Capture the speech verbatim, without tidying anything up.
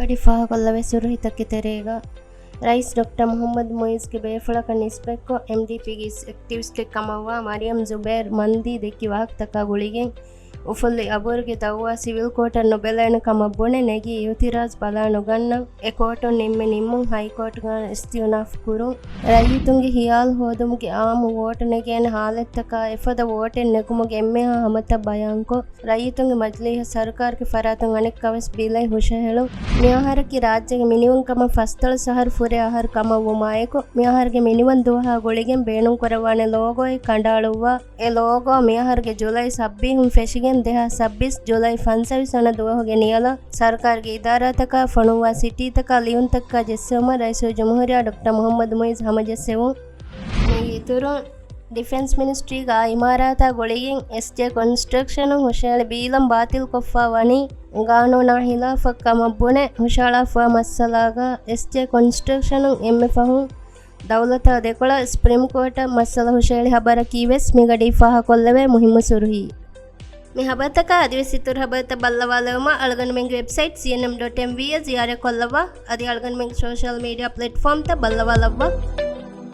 ގަޑި ފާހަގަކޮށްލަވޭ ސުރުހިތަކެއް ތެރޭގަ، ރައީސް ޑޮކްޓަރ މުޙައްމަދު މުޢިއްޒުގެ ބޭފުޅަކަށް ނިސްބަތްކޮށް، އެމްޑީޕީގެ އެކްޓިވިސްޓެއް ކަމަށްވާ މަރިޔަމް ޒުބޭރް މަންދީ ދެއްކި ވާހަކަތަކާ ގުޅިގެން، އުފުއްލި އަބުރުގެ ދައުވާ ސިވިލް ކޯޓަށް ނުބެލޭނެ ކަމަށް ބުނެ ނެގި އިއުތިރާޒް ބަލާ ނުގަންނަން އެ ކޯޓުން ނިންމި ނިންމުން ހައިކޯޓުގަ އިސްތިއުނާފް ކުރުން. ރައްޔިތުންގެ ހިޔާލު ހޯދުމުގެ އާއްމު ވޯޓު ނެގޭނެ ހާލަތްތަކާ އެފަދަ ވޯޓެއް ނެގުމުގެ އެންމެހާ ހަމަތައް ބަޔާންކޮށް، ރައްޔިތުންގެ މަޖިލީހަށް ސަރުކާރުގެ ފަރާތުން އަނެއްކާވެސް ބިލަތް ހުށަހެޅުން. މިއަހަރަކީ ރާއްޖޭގެ މިނިވަންކަމަށް ފަސްދޮޅަސް އަހަރު ފުރޭ އަހަރު ކަމަށްވުމާއެކު، މިއަހަރުގެ މިނިވަން ދުވަހާ ގުޅިގެން ބޭނުންކުރައްވާނެ ލޯގޯއެއް ކަނޑައަޅުއްވާ، އެ ލޯގޯ މިއަހަރުގެ ޖުލައި ސައްބީސް ފެށިގެން ދެހާސް ސައްބީސް ޖުލައި ފަންސަވީސް ވަނަ ދުވަހުގެ ނިޔަލަށް ސަރުކާރުގެ އިދާރާތަކާ ފޮނުއްވާ ސިޓީތަކާ ލިޔުންތަކާ ޖެއްސެވުމަށް ރައީސުލްޖުމްހޫރިއްޔާ ޑޮކްޓަރ މުޙައްމަދު މުޢިއްޒު ހަމަޖެއްސެވުން. މީގެ އިތުރުން، ޑިފެންސް މިނިސްޓްރީގެ އިމާރާތާ ގުޅިގެން އެސްޖޭ ކޮންސްޓްރަކްޝަނުން ހުށަހެޅި ބީލަން ބާތިލްކޮށްފާ ވަނީ ގާނޫނާ ހިލާފަށް ކަމަށް ބުނެ ހުށަހަޅާފައިވާ މައްސަލާގަ އެސްޖޭ ކޮންސްޓްރަކްޝަނުން އެންމެ ފަހުން ދައުލަތާ ދެކޮޅަށް ސްޕްރީމް ކޯޓަށް މައްސަލަ ހުށަހެޅި ހަބަރަކީ ވެސް މިގަޑީ ފާހަގަކޮށްލެވޭ މުހިއްމު ސުރުހީ. މި ހަބަރުތަކާ އަދިވެސް އިތުރު ހަބަރުތައް ބައްލަވާލެވުމަށް އަޅުގަނޑުމެންގެ ވެބްސައިޓް ސީއެންއެމް ޑޮޓް އެމްވީއަށް ޒިޔާރަތްކޮށްލައްވާ. އަދި އަޅުގަނޑުމެންގެ ސޯޝަލް މީޑިއާ ޕްލެޓްފޯމްތައް ބައްލަވާލައްވާ.